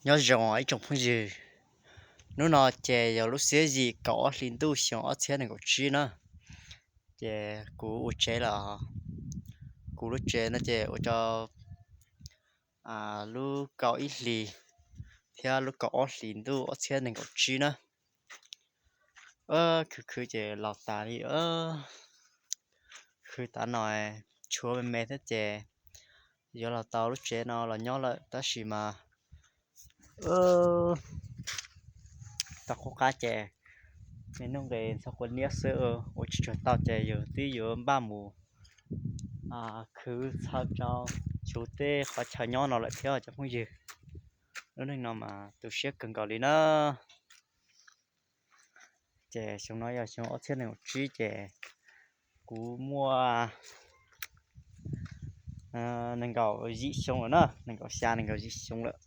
Nyob zoo ib tsoom phooj ywg, hnub no ces yog lub xiab yim kaum ob hli ntuj xyoo ob txhiab nees nkaum tsib na. Ces kuv ua tsev lawm, kuv lub tsev no ces ua rau lub kaum ib hlis thiab lub kaum ob hlis ntuj ob txhiab nees nkaum tsib na. Khwv khwv ces los tas li, khwv tav no tshuav me me thiab ces yuav los tau lub tsev no los nyob lawm tab sis mas tau qub qab ces me nuj nqis ntxhov quav niab xwb, ua tsis tsuag tau ces yus twb yuav npaj mus khwv txhawm rau tsuv tej qhov chaw nyob no lawm thiab cov phooj ywg. Lub neej no mas tu siab kawg nkaus li na. Ces xyoo no yog xyoo ob txhiab nees nkaum tsib ces kuv muaj nees nkaum yim xyoo lawm na, nees nkaum xya nees nkaum yim xyoo lawm.